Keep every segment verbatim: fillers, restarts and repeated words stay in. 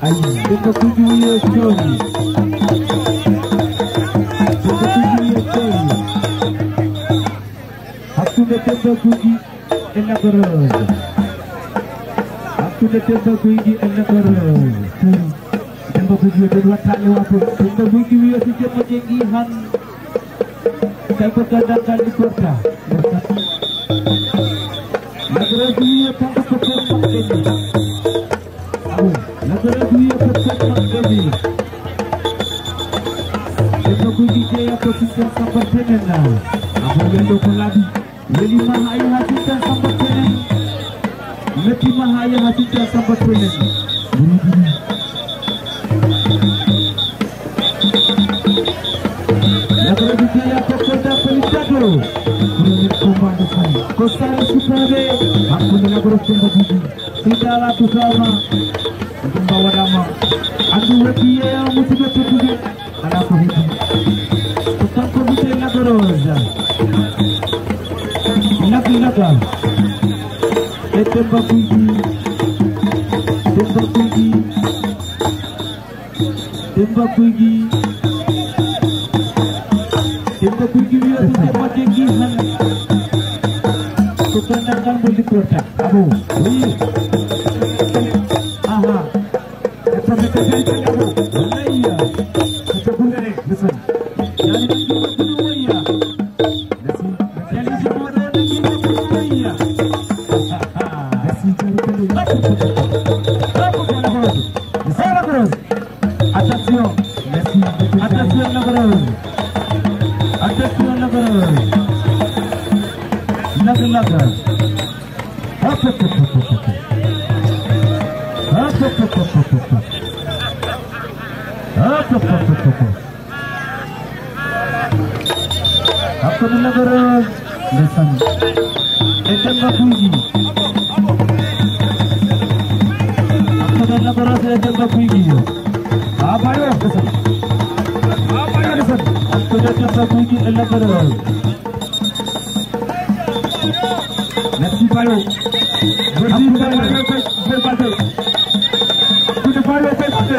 Ayi, Demba Kuygi wiyo coodi. Demba Kuygi wiyo coodi. Hakkunde Demba Kuygi e Lac Rose. Hakkunde Demba Kuygi e Lac Rose. Demba Kuygi yo den wattaale wato. Demba Kuygi wiyo si jemma jengi han. Tawi ko gandal ngal ni gorta. Lac Rose wiyo kanko ko kon maɓɓe ni. Awo, Lac Rose wiyo ko kon maɓɓe ni. Demba Kuygi jeeya ko Sinta Samba Tenen na. Awo, wello ko laabi. Weli ma haa yaha Sinta Samba Tenen. Metti ma haa yaha Sinta Samba Tenen. Lac Rose jeeya ko Kolda Pelitato. Premier combat de Fally. Ko Sare Sukaaɓe. Hakkunde Lac Rose Demba Kuygi. Si dala tusama. Ɗum ba waɗama. Andu weti yeeya musidɓe tedduɓe. Ala ko heddi. Ko kanko wiyetee Lac Rose. Lac Lac. E Demba Kuygi. Demba Kuygi. Demba Kuygi. Demba Kuygi wiyo to Demba Kuygi han. Ko gandal ngal mo liggorta. Abo. Oui. Aha. Attention. Attention, Lac Rose. Attention, Lac Rose. Lac, Lac. Hop, hop, hop, hop, hop, hop. Hop, hop, hop, hop, hop, hop. Hop, hop, hop, hop, hop, hop. Hakkunde Lac Rose, ndeysaan. E Demba Kuygi. Hakkunde Lac Rose e Demba Kuygi. Ah, bayo, ndeysaan. Ah, bayo, ndeysaan. Hakkunde Demba Kuygi e Lac Rose. Merci, Bayo. Merci, Bayo. Bayo, Bayo. Hakkunde Bayo, Bayo.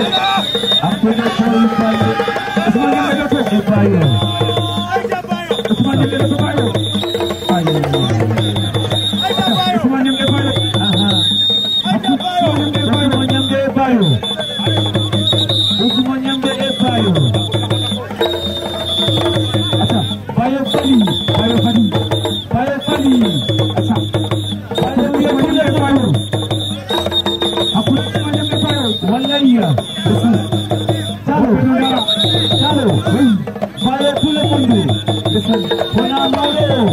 Hakkunde Bayo, Bayo. Ousmane Dembélé ko e Bayo. Ousmane Dembélé ko Bayo. Ayo. Ousmane Dembélé Bayo. Aha. Ousmane Dembélé Bayo. Ousmane Dembélé Bayo. Ousmane Dembélé Bayo. Aca. Bayo Fally, Bayo Fally, Bayo Fally. Aca. Bayo Fally, Bayo. Hakkunde Bayo, Bayo. Wallahi. Calo, calo. Oui. Bayo Fally Mondo. Wona mawɗo o.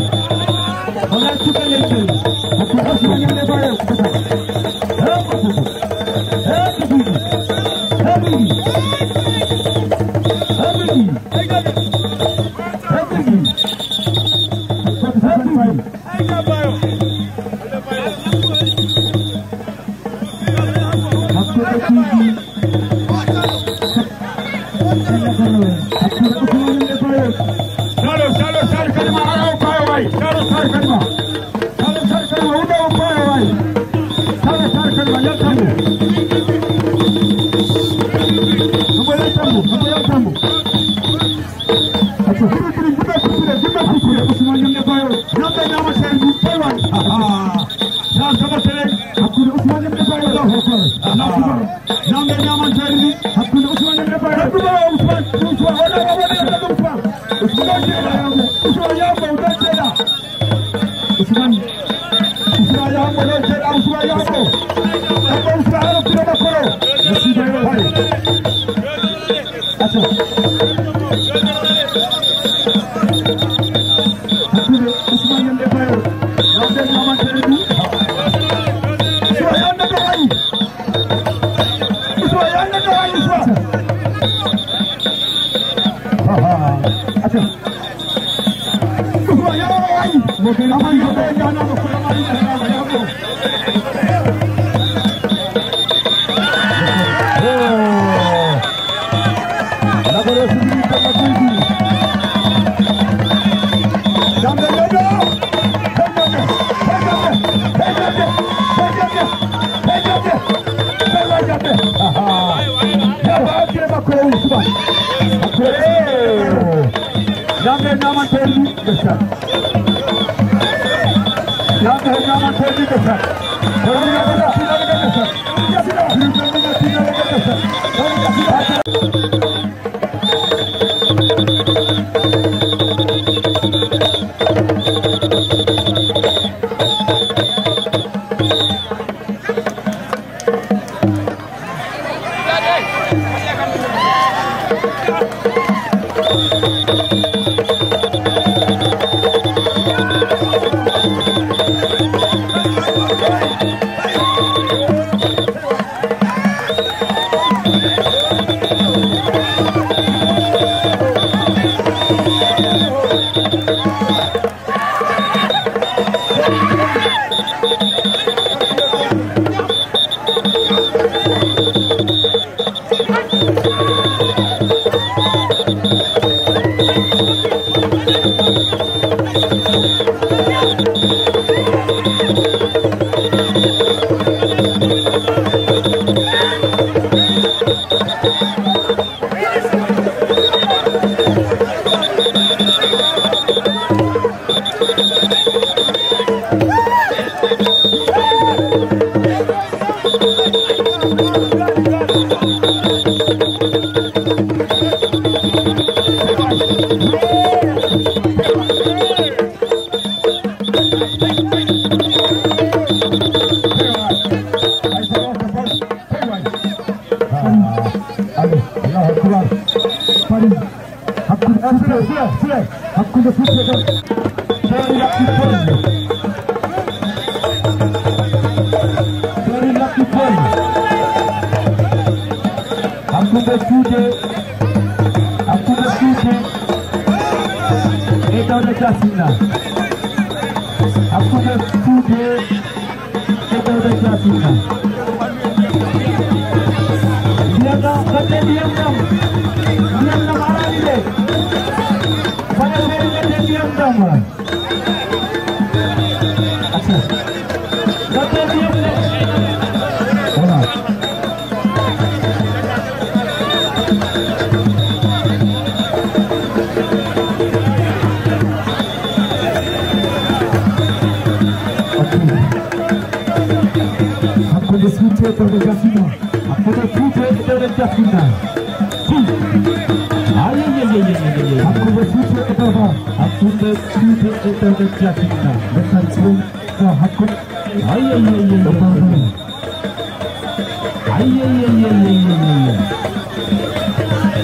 Wona cukalel kel. Hakkunde Bayo. Hop, hop, hop. Hop, hop, hop. Hop, hop, hop. Hop, hop, hop. Salo, salo, salo, kalima, ara o payo way. Salo, salo, kalima. Salo, salo, kalima, uda o payo way. Salo, salo, kalima, yaltamu. Omo yaltamu, omo yaltamu. Acca, hiri, hiri, jiɓe kurtuɗe, jiɓe kurtuɗe. Ousmane Ñamde Bayo. Ñamde ñaama sey ɗum, sey waɗi. Sa saba sey. Hakkunde Ousmane Ñamde Bayo. Allahu Akbar. Allahu Akbar. Ñamde ñaama sey ɗum. Hakkunde Ousmane Ñamde Bayo. Hakkunde Ousmane, Ousmane, wona, wona, wona, Ousmane. Ousmane Ousmane Yaw, Ousmane Yaw, Ousmane Yaw, Ousmane Yaw, Ousmane Yaw, Ousmane Yaw, Ousmane Yaw, Aca. Hakkunde Ousmane Yande Bayo. Yande Mamadou Kennedy. Ousmane Yande Bayo. Ousmane Yande Bayo. Ousmane. Ha, ha. Aca. Ousmane Yande Bayo. Mo gën a Ousmane Yande Bayo. Yande naman termi besar. Yande naman termi besar. Allez, Allahu Akbar. Paris. Hakkunde, ah, Sule, Sule, Sule. Hakkunde Fulɓe ɗo. Paris laɓɓi Paris. Paris laɓɓi Paris. Hakkunde Fuuta, hakkunde Fuuta e Dawda Jasinna. Hakkunde Fuuta e Dawda Jasinna. Ndiyam ɗam, gaɗɗen ndiyam ɗam. Ndiyam ɗam araani de. Faya fere gaɗɗen ndiyam ɗam. Aca. Gaɗɗen ndiyam ɗam. Voilà. Hakkunde Fuuta e Dawda Jasinna. Hakkunde Fuuta e Dawda Jasinna. Ayi, ayi, ayi, ayi, ayi. Hakkunde Fuuta e Dawda. Hakkunde Fuuta e Dawda Jasinna. Ndeysaan, ko hakkunde. Ayi, ayi, ayi, ayi, ayi. Ayi, ayi, ayi, ayi, ayi, ayi, ayi.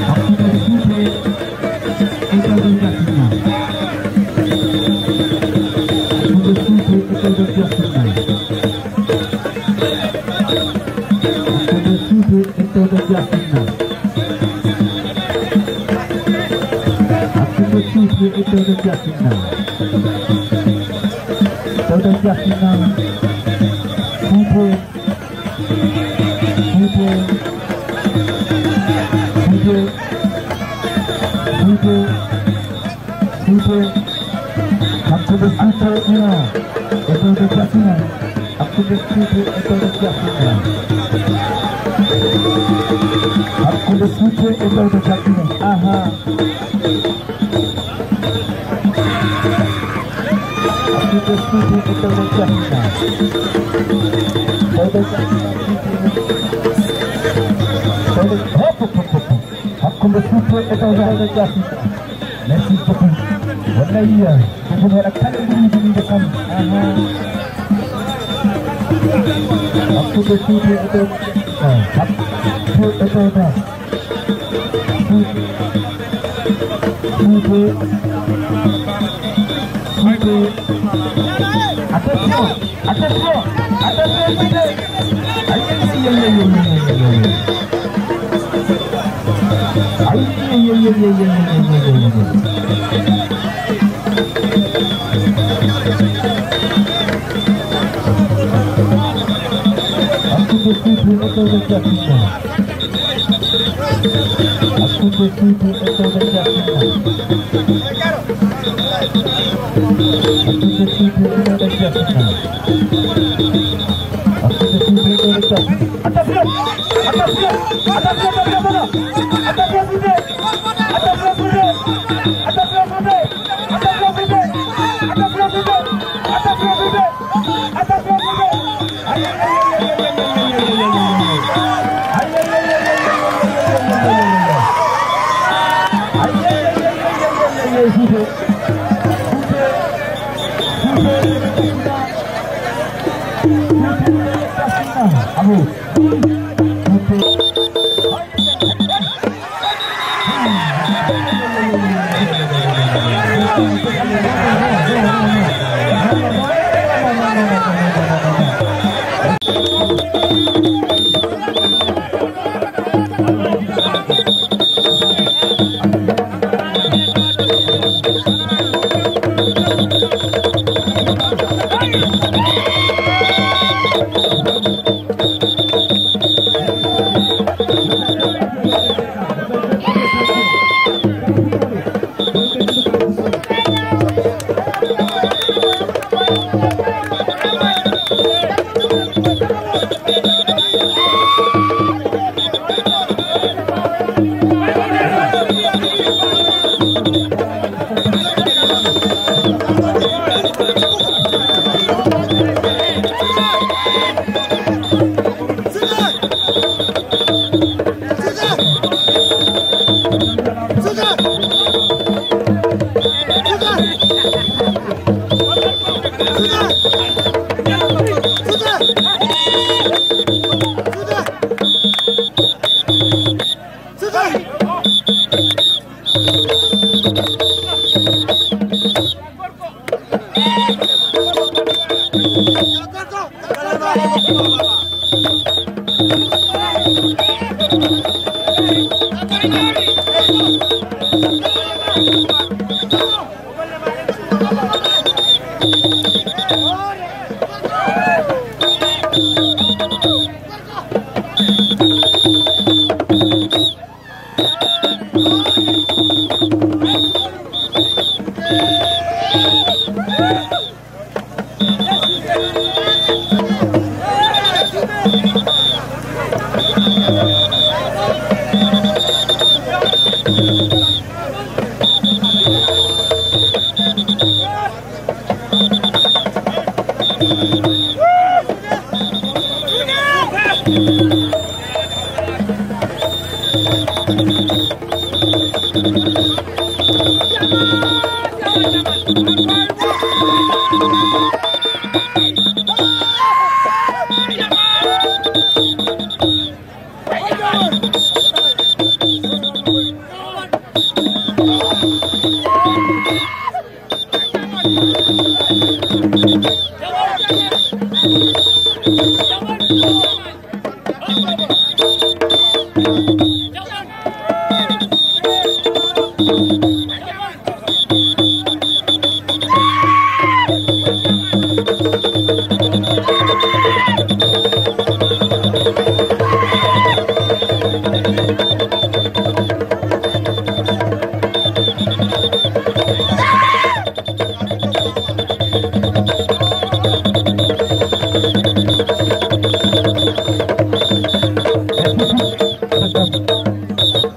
Hakkunde Fuuta e Dawda Jasinna. Hakkunde Fuuta e Dawda Jasinna. Hakkunde Fuuta e Dawda Jasinna. Hakkunde Fuuta e Dawda Jasinna. Dawda Jasinna. Fuuta. Fuuta. Fuuta. Fuuta. Fuuta. Hakkunde Fuuta e Dawda Jasinna. Hakkunde Fuuta e Dawda Jasinna. Hakkunde Fuuta e Dawda Jasinna. Aha. Hakkunde Fuuta e Dawda Jasinna. Dawda Jasinna. Dawda, hop, hop, hop, hop. Hakkunde Fuuta e Dawda Jasinna. Merci beaucoup. Ayya, ko ɗum waɗa kala ɗum ɗum kam. Aha. Hakkunde Suudu e Dowda. Hakkunde Suudu e Dowda. Suudu. Suudu. Suudu. Attention. Attention, attention, Suudu. Aïe, aïe, aïe, aïe, aïe, aïe. Aïe, aïe, aïe, aïe, aïe, aïe, aïe, aïe. Hakkunde Suudu e Dowda Jaasina. Hakkunde Suudu e Dowda Jaasina. Hakkunde Suudu e Dowda Jaasina. Hakkunde Suudu e Dowda Jaasina. Attention! Attention! Attention, attention, attention! Attention, Suudu! Attention, Suudu! Attention, Suudu! Attention, Suudu! Attention, Suudu! Attention, Suudu! Attention, Suudu! Aïe, aïe, aïe, aïe, aïe. Aïe, aïe, aïe, aïe, aïe, aïe, aïe, aïe. Aïe, aïe, aïe, aïe, aïe, aïe, aïe, aïe, aïe, Suudu. Suudu. Suudu. Suudu. Abu. Suudu.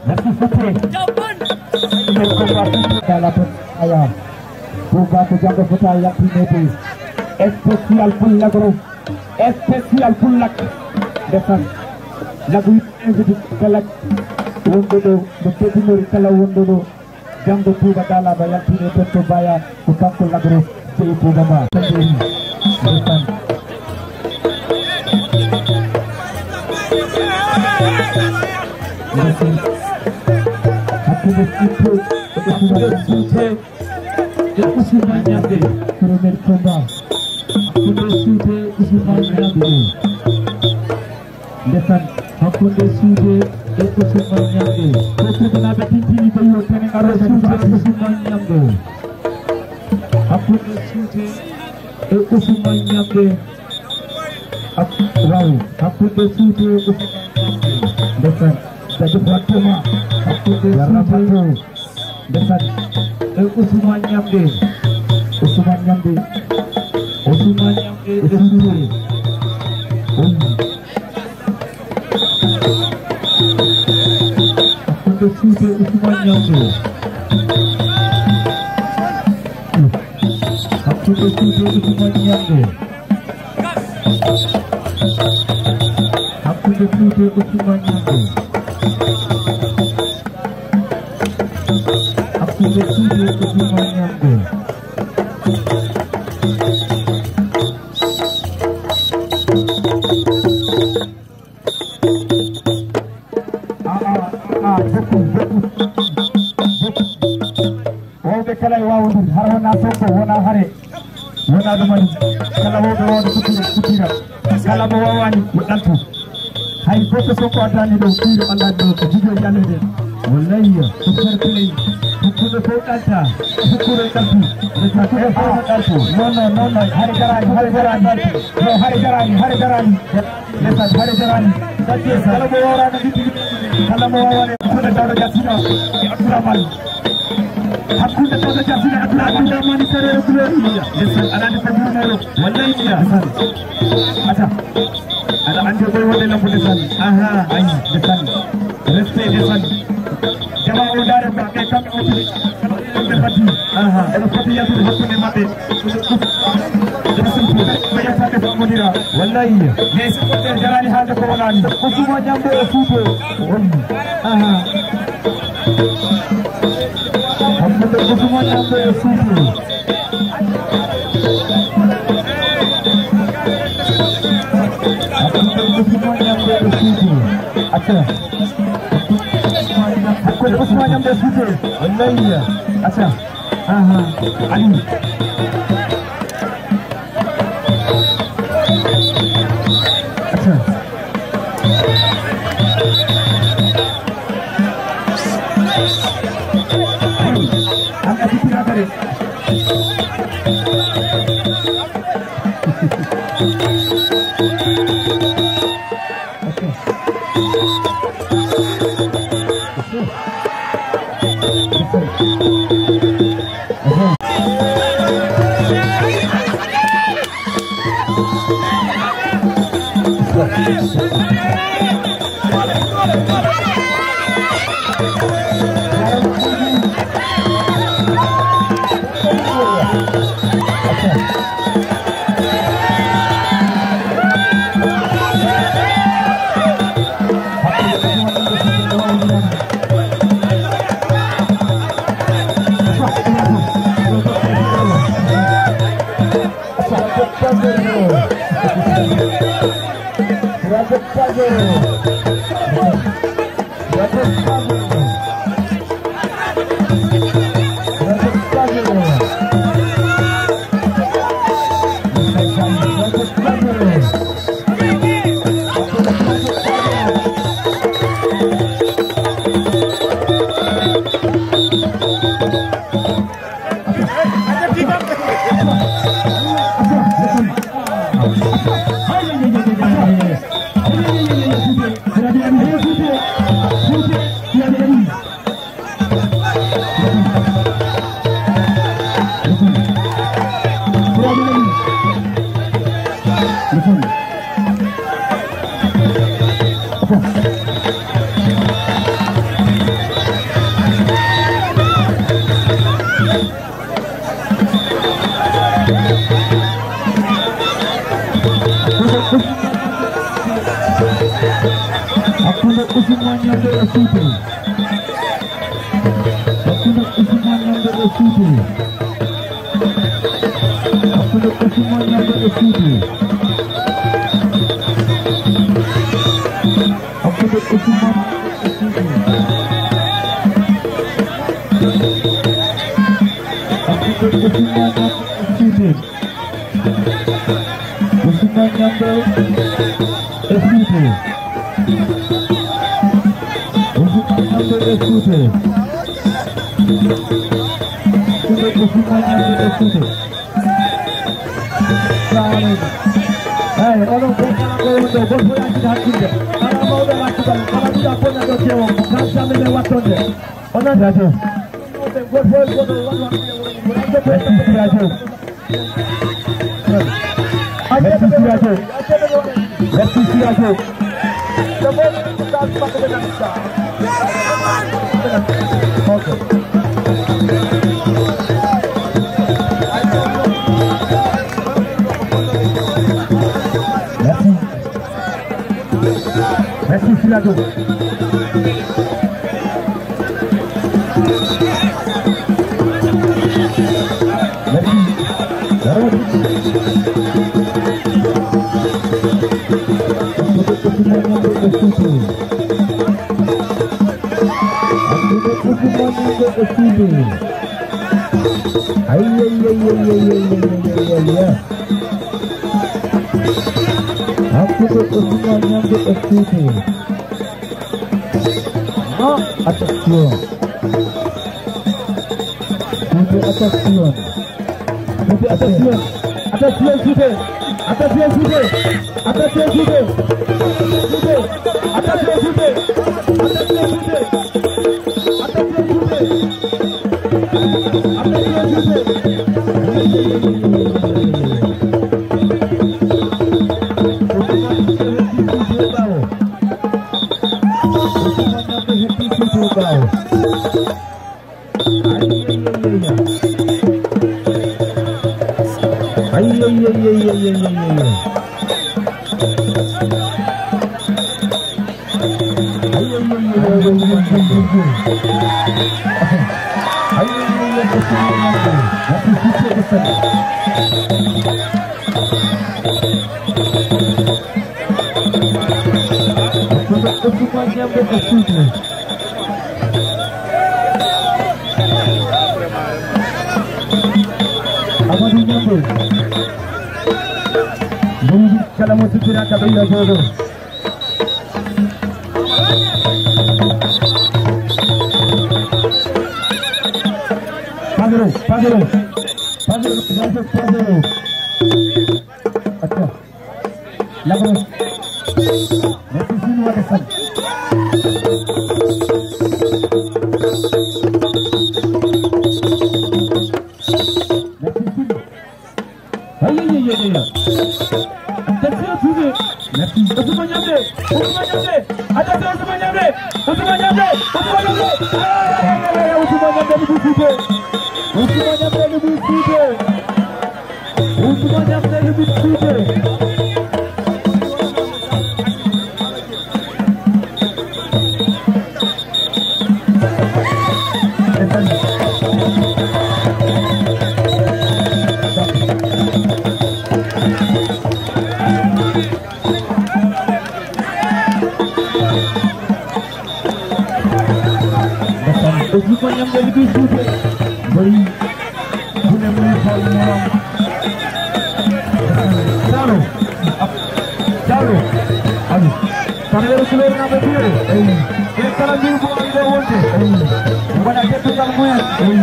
Merci beaucoup. Aya. Pour ba ko janggo fota yaltinede. Spécial pour l'agro. Spécial pour lac. Ndesan. Lagu invite kala wonɗo ɗo, mo teddinori kala wonɗo ɗo. Janngo Buuba Dalaama yaltini e ton to Baya, ko kanko Lagros jeyi Buuba Ba. Ndeysaan. Ndeysaan. Hakkunde Sinte e Ousmane Sinte e Ousmane Niang deux. Premier combat. Hakkunde Sinte e Ousmane Niang deux. Ndesan, hakkunde Suude e Ousmane Niang deux. Ko tribunal ɓe tintini ɓe yo tene ngaro Suude e Ousmane Niang deux. Hakkunde Suude e Ousmane Niang deux. Hak-, waaw, hakkunde Suude e Ousmane Niang deux. Ndesan, jaajëf Fatuma. Hakkunde Suude. Ndesan. E Ousmane Niang deux. Ousmane Niang deux. Ousmane Niang deux e Suude. Oy. Hakkunde Suude Ousmane Niang deux. Hakkunde Suude Ousmane Niang deux. Hakkunde Suude Ousmane Niang deux. Hakkunde Suude Ousmane Niang deux. Ah, ah, ah, beaucoup, beaucoup, beaucoup. Wawɓe kala e wawondir, hara wona Sonko, wona hare, wona ɗumani. Kala wawɓe wawde kuttira, kuttira. Kala mo wawani, yo ɗaltu. Hay goto Sonko addani ɗo, ɓiɗo Allah ɗo, ko jigo yalede. Wallahi, ko fair play. Hakkunde fof ɗalta, hakkunde ɗaltu. Hakkunde fof ɗaltu. Non, non, non, non, hare jarani, hare jarani. Non, hare jarani, hare jarani. Ndesan, hare jarani. Kala mo wawrano yiɗi, kala mo wawani, hakkunde Dawda Jasina e Abdourahmane. Hakkunde Dawda Jasina e Abdourahmane. Abdourahmane Ferrero Gloria. Ndesan, aɗa andi ko jurnero. Wallahi, iya. Ndesan. Ata. Aɗa andi koye wonde lambo ndesan. Aha, ayi, ndesan. Respect ndesan. Jama o ndaare ba, ɓe kamɓe o tiri. Ɓe fati. Aha. Ɓe fati yaltude hakkunde maɓɓe. Ɓe yaltaɓe famodira. Wallahi. Mais supporter jarani haalde ko wonani. Ousmane Niang deux e Fouta. Aha. Hakkunde Ousmane Niang deux e Fouta. Hakkunde Ousmane Niang deux e Fouta. Acca. Hakkunde Ousmane Niang deux e Fouta. Wallahi. Acca. Aha. Ali. Acca. An a tippira kare. Hakkunde Ousmane Niang e Fouta. Hakkunde Ousmane Hakkunde Ousmane Niang e Fouta. Hakkunde Ousmane Niang e Fouta. Hakkunde Ousmane Niang e Fouta. Ousmane Niang e Fouta. Ousmane Niang e Fouta. Hakkunde Ousmane Niang e Fouta. Salamu aleykum. Eyi, onon fof kala ko wonde, goto fof yaccita hakkille. Kala mawɗo laccita, kala mbiɗa bonna ɗo kewo, kala samme men wattonde. Onon jaajëf. Goto fof goto waɗu hakkille. Merci, jaajëf. Merci, Sirajo. Merci. Merci, Sirajo. Merci. Ayi, ayi, ayi, ayi, ayi, ayi, ayi, ayi, ayi. Hakkunde Ousmane Niang e Fouta. Ah, attention. Fouta, attention. Fouta, attention. Attention, Fouta. Attention, Fouta. Attention, Fouta. Fouta. Attention, Fouta. Attention, Fouta. Attention, Fouta. Amadou Niambe. Mburu kala mo suttiraka ɓe yiya jogo. Padro, Padro, Padro, Padro, Padro. Aca. Lagos. Merci, Sinu Wadasam. Merci, Sinu. Ayi, ayi, ayi, ayi. Attention, Sinu. Merci. Ousmane Niambe. Ousmane Niambe. Attention, Ousmane Niambe. Ousmane Niambe. Ousmane Niambe. Ayi, ayi, ayi, ayi, Ousmane Niambe, le but Fouta. Ousmane Niambe, le but Fouta. Ousmane Niang, le but Fouta. Ndeysaan, o jikko ñamde liggey suufe. Mbori. Gune mum fal moram. Jalo. Jalo. Alu. Tan yero suloy na be biyo. Ey. E kala mbi bo ay do wonde. Ey. Wona teddungal mumen. Ey.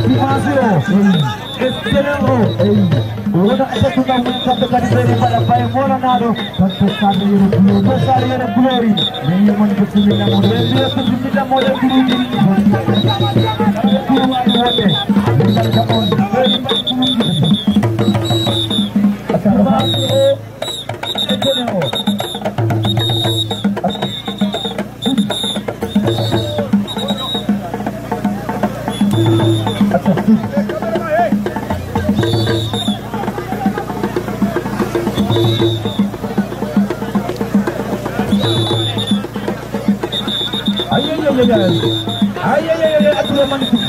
Dimanche o. Ey. E senen o. Ey. Wona e teddungal mumen kamɓe kadi ɓe mbaɗa baye molanaaɗo. Tanto Sadio Yero Glory, Sadio Yero Glory. Mais yimon ko tumi na mo, mais yimon ko tumi na mo le groupe. Ko wawi wonde. Ko on. Asalamu alaikum. Ay, ay, ay, ay, ay. Ay, ay, ay, ay, ay, Abdourahmane Koum.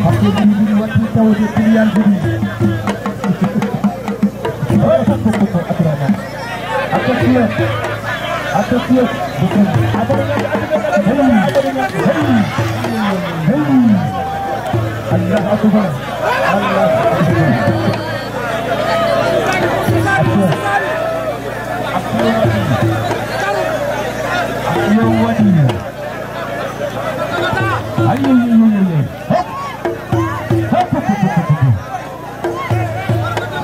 Hakkunde ɗiɗi watti tawde client ɗiɗi. Attention. Attention. Hey. Hey. Hey. Allahu akbar. Allahu akbar. Attention. Attention. Attention. Ayi, ayi, ayi, ayi. Hop. Hop, hop, hop, hop, hop.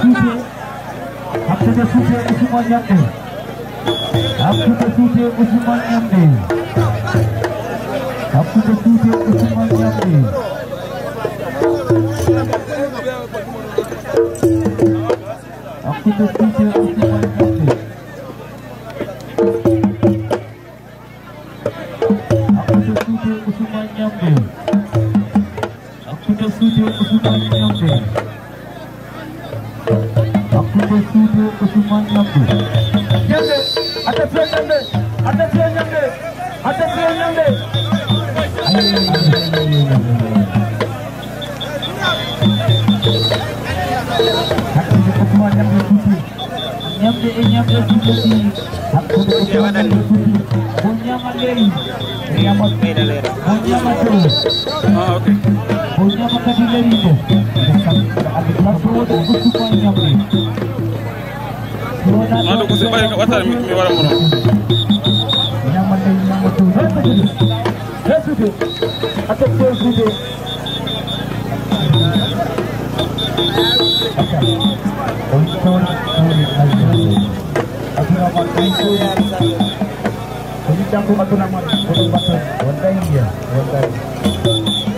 Suude. Hakkunde Suude e Ousmane Niang ɗe. Hakkunde Suude e Ousmane Niang ɗe. Hakkunde Suude e Ousmane Niang ɗe. Hakkunde Suude e Ousmane Niang ɗe. Hakkunde Suude Ousmane Niang ɗe. Hakkunde Suude Ousmane Niang ɗe. Hakkunde Suude Ousmane Niang ɗe. Niang ɗe. Attention Niang ɗe. Attention Niang ɗe. Attention Niang ɗe. Ayi, ayi, ayi, ayi, ayi. Hakkunde Ousmane Niang ɗe Suude. Niang ɗe e Niang ɗe Suude. Hakkunde Ousmane Niang ɗe Suude. Bon Niang ley. Bon Niang to. Ah, ok. Bon Niang kadi ley to. Arbitre ko Ousmane Niang ɗe. Maa ɗo ko si ɓay no waɗata mi, mi waɗa mo noon. Niang ley, Niang to. Hey, Suude. Attention, Suude. Abdourahmane, ko yiɗɗa ko Abdourahmane, ko ɗum mbaɗɗon. Wonday, wonday.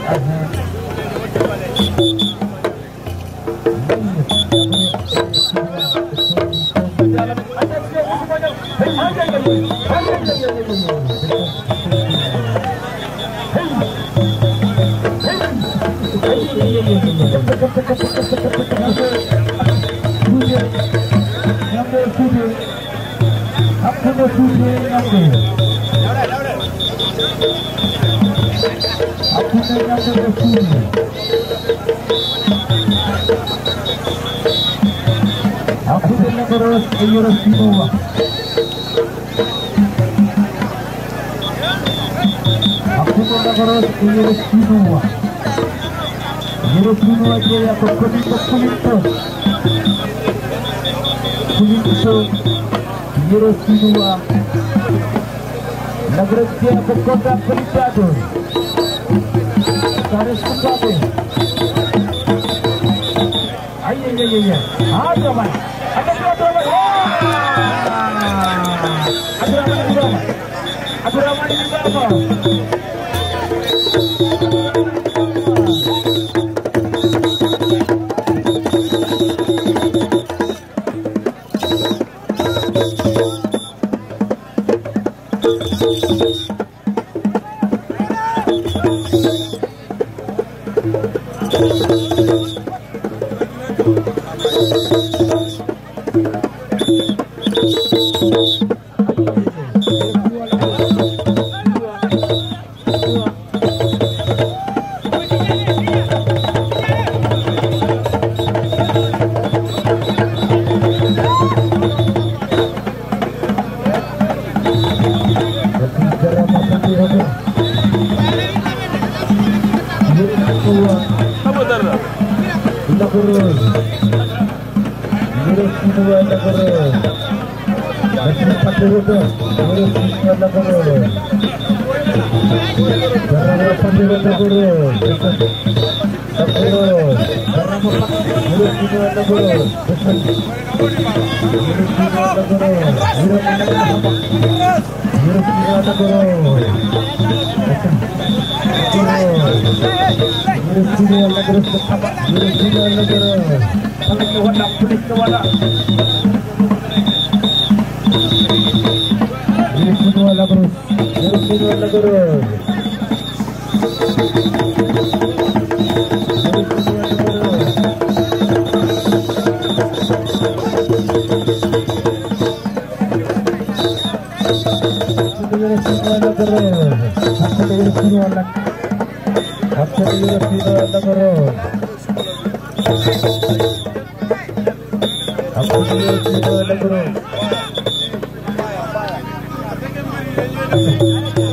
Aha. Hakkunde Suude e Ñamre. Hakkunde Ñamre e Suude. Hakkunde Lagos e Yero Sinuwa. Hakkunde Lagos e Yero Sinuwa. Yero Sinuwa jeeya ko kominɗo Kulinto. Kulinto. Yero Sinuwa. Lagros jeeya ko konda Kulintato. Kare sukaaɓe. Ayi, ayi, ayi, ayi. Haa Abdourahmane. Abdourahmane, Abdourahmane. Haa! Abdourahmane Ibrahima. Abdourahmane Ibrahima.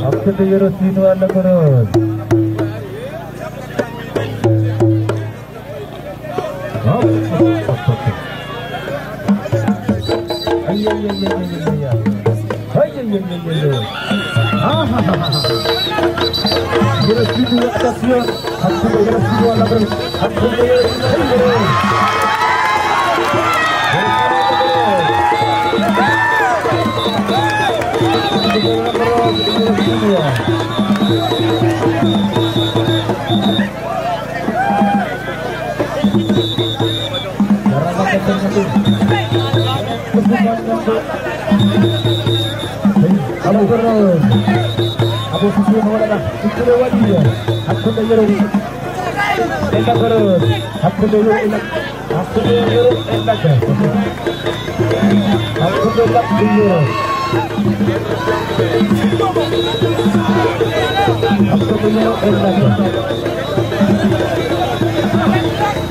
Hakkunde Yero Siino Alla Koros. Hop, hop, hop, hop. Ay, ay, ay. Ay, ay, ay, ay, ay, ay. Ah, ha, ha, ha, ha. Yero Siino, attention. Hakkunde Yero Siino Alla Koros. Hakkunde Yero Siino Alla Koros. Abu Bakar. Abu Sufyan wala. Itu dia wadi dia. Hakkunde Yero. Enda Bakar. Hakkunde Yero. Hakkunde Yero e Lagga. Hakkunde Lagga e Yero. Hakkunde Yero e Lagga.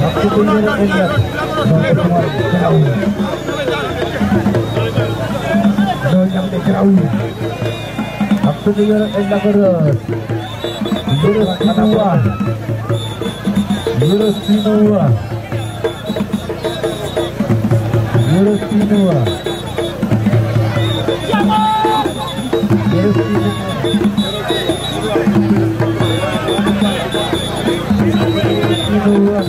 Hakkunde Yero e Lagga. No, Ousmane, Karawi. No, ñamde Karawi. Hakkunde Yero e Lagga. Yero Sinuwa. Yero Sinuwa. Yero Sinuwa. Yero Sinuwa. Yero Sinuwa.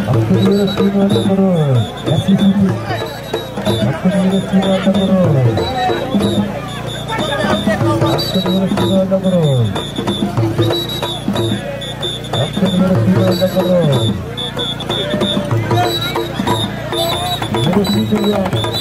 Hakkunde Yero Siino Alla Koros. Hakkunde Yero Siino Alla Koros. Hakkunde Yero Siino Alla Koros. Hakkunde Yero Siino Alla Koros. Yero Siino Alla Koros.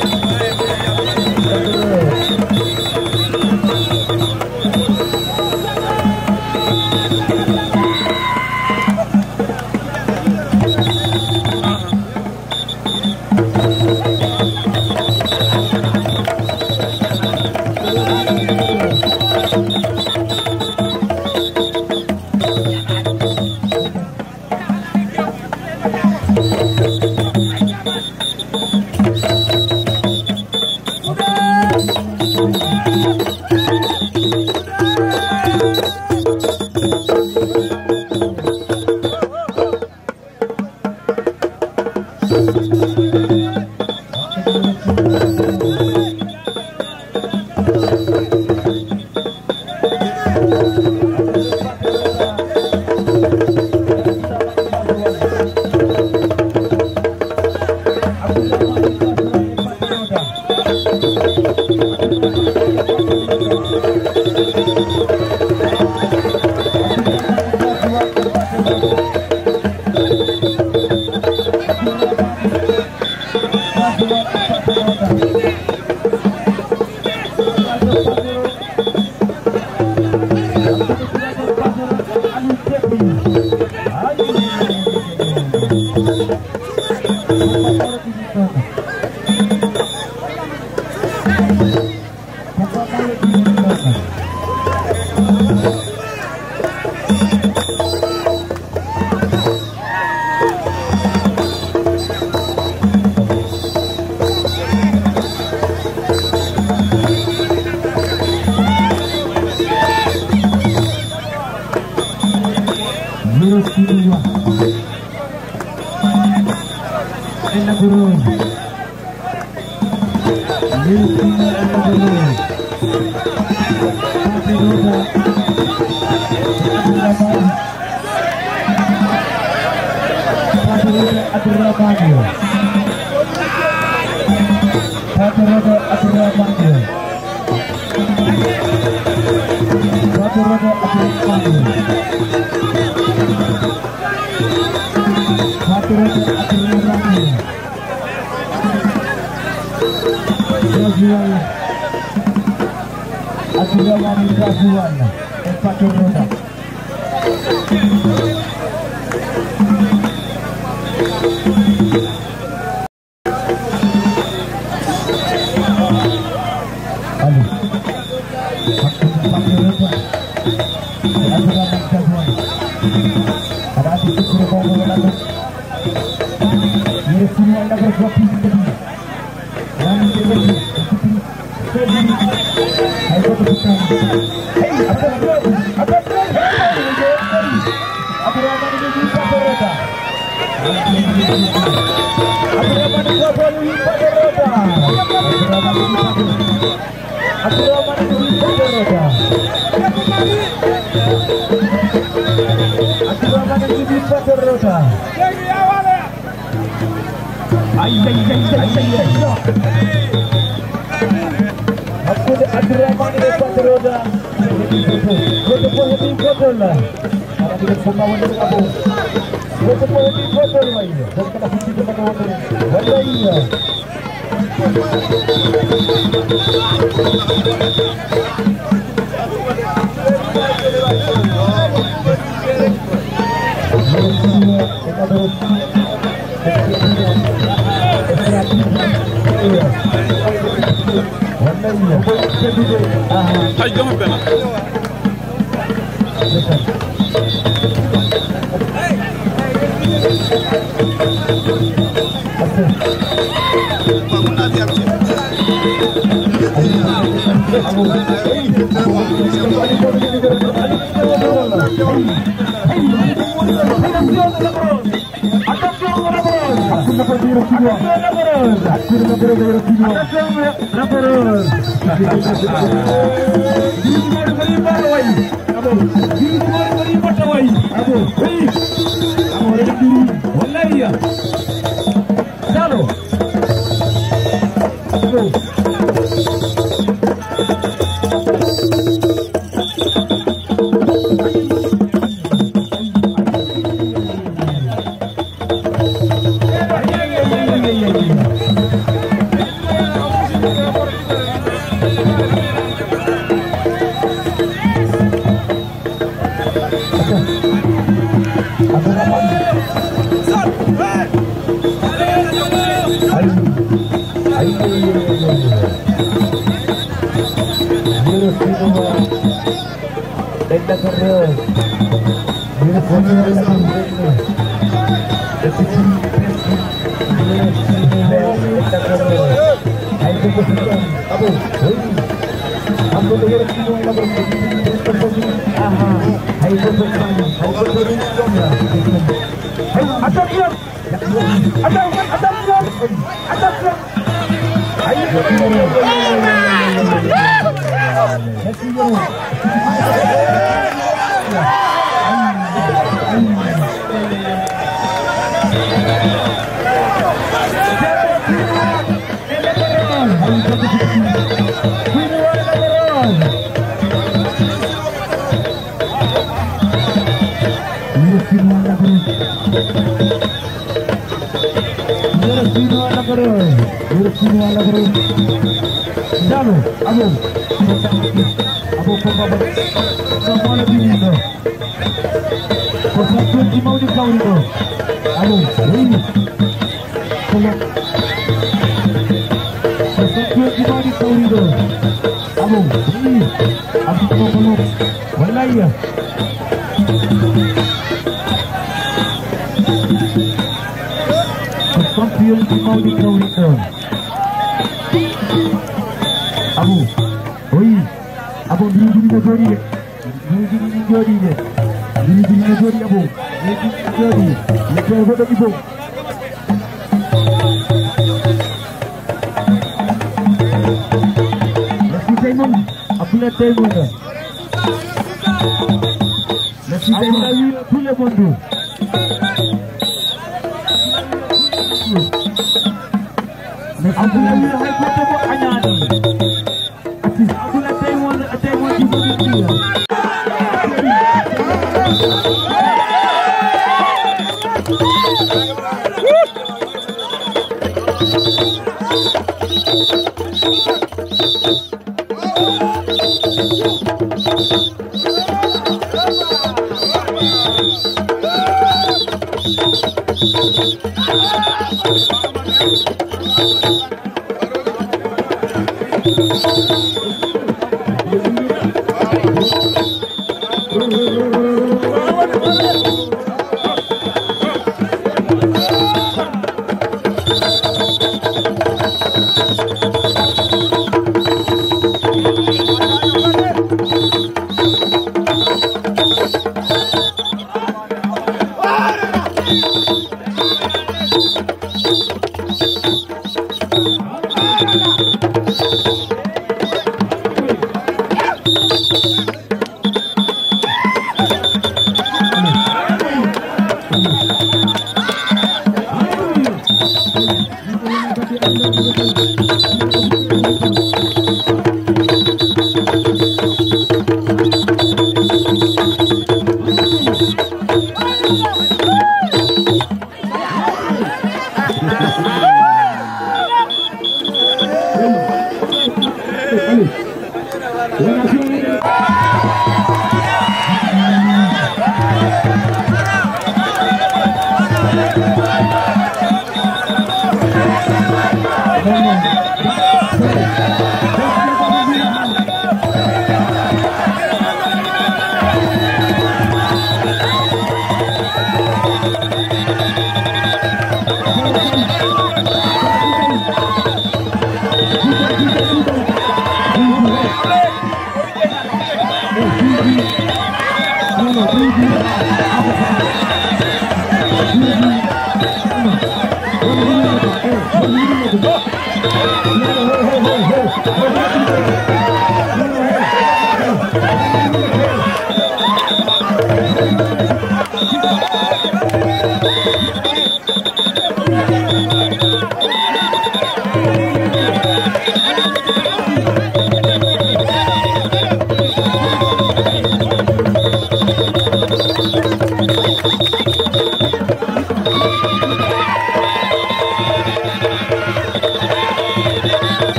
Gazuwal. Abdourahmane Gazuwal. E Pato Roda. Allez. Aɗa andi sikkoro mawɗo wonande. Yere sini walla ko so piste ɗi. Wani de woni. Hay ko ko tan. Hey, Abdou Abdou Abdou Abdou. Abdourahmane de Diouf Patorota. Abdourahmane Diouf Patorota. Abdourahmane Diouf Patorota. Abdourahmane Diouf Patorota. Abdourahmane Diouf Patorota. Ay, ay, ay, ay, ay, ay. Hakkunde Abdourahmane e Patorota. Goto fof heɓi gotol. Aɗa andi ko ma woni abo. Goto fof heɓi gotol wayi. Donc, kala fuɗɗiiɗo kadi wonde. Wallahi. Hay, jox ma benn. Attention, Lac Rose. Attention, Lac Rose. Attention, Lac Rose. Attention, Lac Rose. Dix mille ko yimɓe wayi. Abo. Dix mille ko yimɓe wayi. Abo. Oui. Abo, reɗe ɗiɗi. Wallahi ya. Salo. Abo. Attention! Attention! Attention! Attention! Yero Sino Lagaro, Yero Sino Lagaro. Dalo, Abo, Abo Pogba, Samuel Binindo. Ko sappoji mawɗi kawri ɗo. Abo, Wayne. Kolo. Ko sappoji mawɗi kawri ɗo. Abo, Wayne. Abo Pogba. Wallahi. Ko champion ji mawɗi kawri ɗon. Abu, oyi, Abu, mbiruji ɗi no jooɗi de. Mbiruji ɗi no jooɗi de. Mbiruji ɗi no jooɗi, Abu. Mbiruji ɗi no jooɗi. Lepere goɗɗo ɗi fof. Merci Simon. Abdoulaye Simon. Merci Simon. Abdoulaye Simon. Abdoulaye Simon. Abdoulaye Simon. Hay goto mo añaani. Abdoulaye Simon, Simon Djibo Djibo.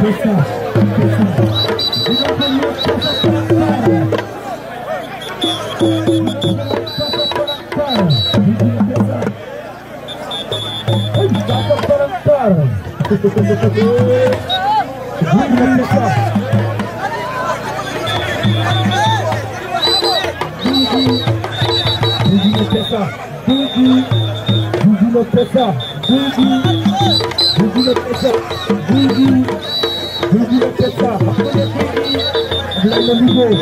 Gigi, Gigi no pesa. Gigi, Gigi no pesa. Gigi, Gigi no pesa. Gigi, Gigi no pesa. Ablaye no liggéey.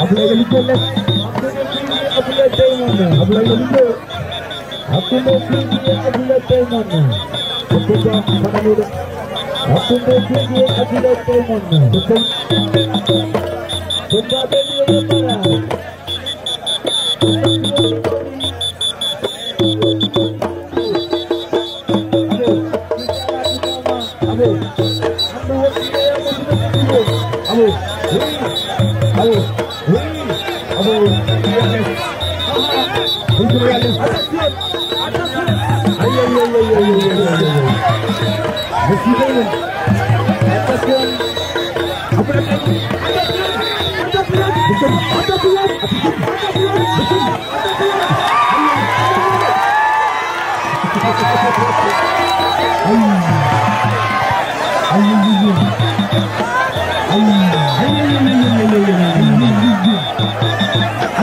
Ablaye no liggéey. Ablaye no liggéey. Hakkunde Gigi e Ablaye Diamond. Ko combat fananiiɗo. Hakkunde Gigi e Ablaye Diamond. Ko com-, combat ɓe ni o yoɓɓata. Abo. Abo. Abo. Abo. Abo. Ay, ay, ay, ay.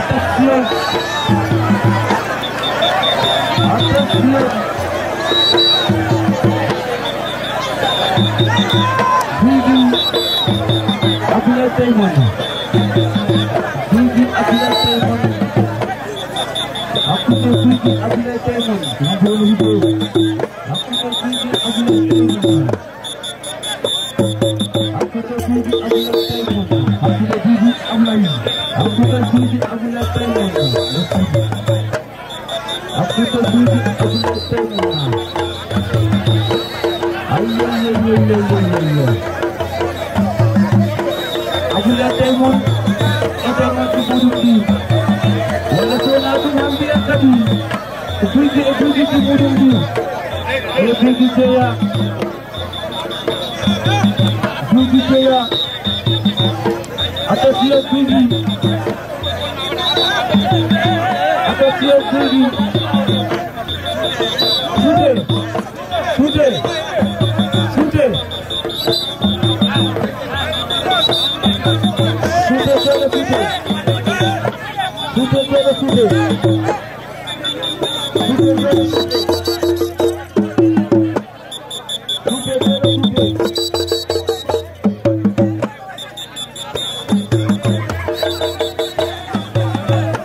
Attention. Attention. Attention. Gigi, Ablaye Diamond. Gigi, Ablaye Diamond. Hakkunde Gigi, Ablaye Diamond. Hakkunde Gigi, Ablaye Diamond. Hakkunde Gigi, Ablaye Diamond. Hakkunde Gigi, Ablaye. Hakkunde Gigi, Ablaye Diamond. Hakkunde Gigi, Ablaye Diamond. Ay, ay, ay. Ablaye Diamond, e Diamond ko muɗum ɗi. Walla so wonaa ɗum, han mbiyen kadi ko Gigi e Gigi ko muɗum ɗi. E Gigi jeyaa. Gigi jeyaa. Attention Gigi. Attention Gigi. Suude. Suude. Suude. Suude, suude, suude. Suude, suude, suude. Suude, suude, suude.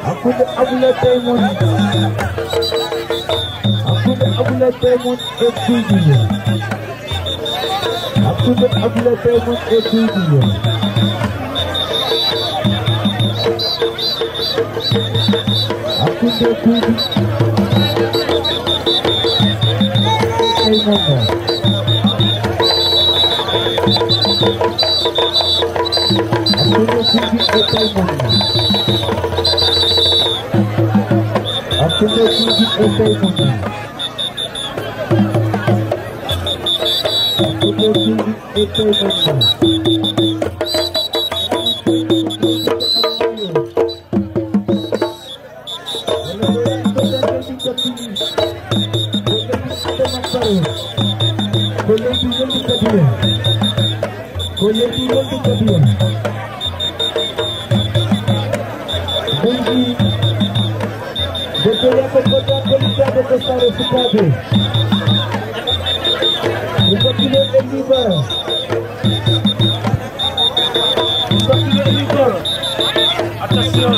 Hakkunde Ablaye Diamond. Hakkunde Ablaye Diamond e Gigi. Hakkunde Ablaye Diamond e Gigi. Hakkunde Gigi e Diamond. Hakkunde Gigi e Diamond. Hakkunde Gigi e Diamond. Hakkunde Gigi e Diamond. Ko leydi wonndi kadi en. Ko leydi wonndi kadi en. Leydi, debbo Yakuba Bodian, gollittaade ko saare sukaaɓe. Ɓe mbaɗi ɗon e liiɓa. Attention.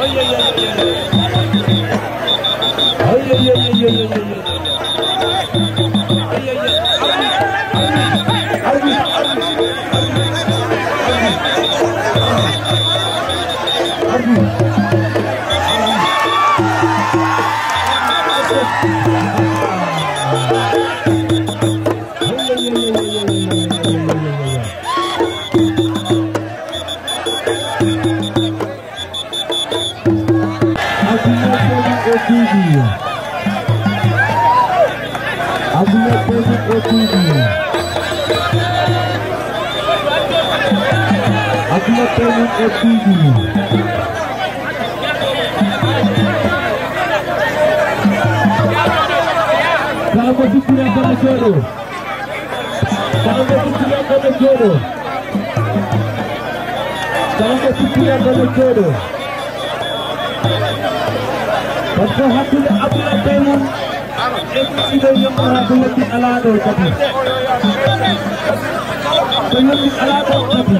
Aïe, aïe, aïe, aïe, aïe. Aïe, aïe, aïe, aïe, aïe, aïe. Aïe, aïe, aïe. Arbitre, arbitre, arbitre. Arbitre. Aïe, aïe, aïe, aïe, aïe, aïe. Abdoulaye Payne e Bigui. Kala ko sikkira bana jooɗo. Kala ko sikkira bana jooɗo. Kala ko sikkira bana jooɗo. Parce que hakkunde Abdoulaye Payne e Bigui ɗo yimɓe ko yonti alaa ɗo kadi. Ko yonti alaa ɗo kadi.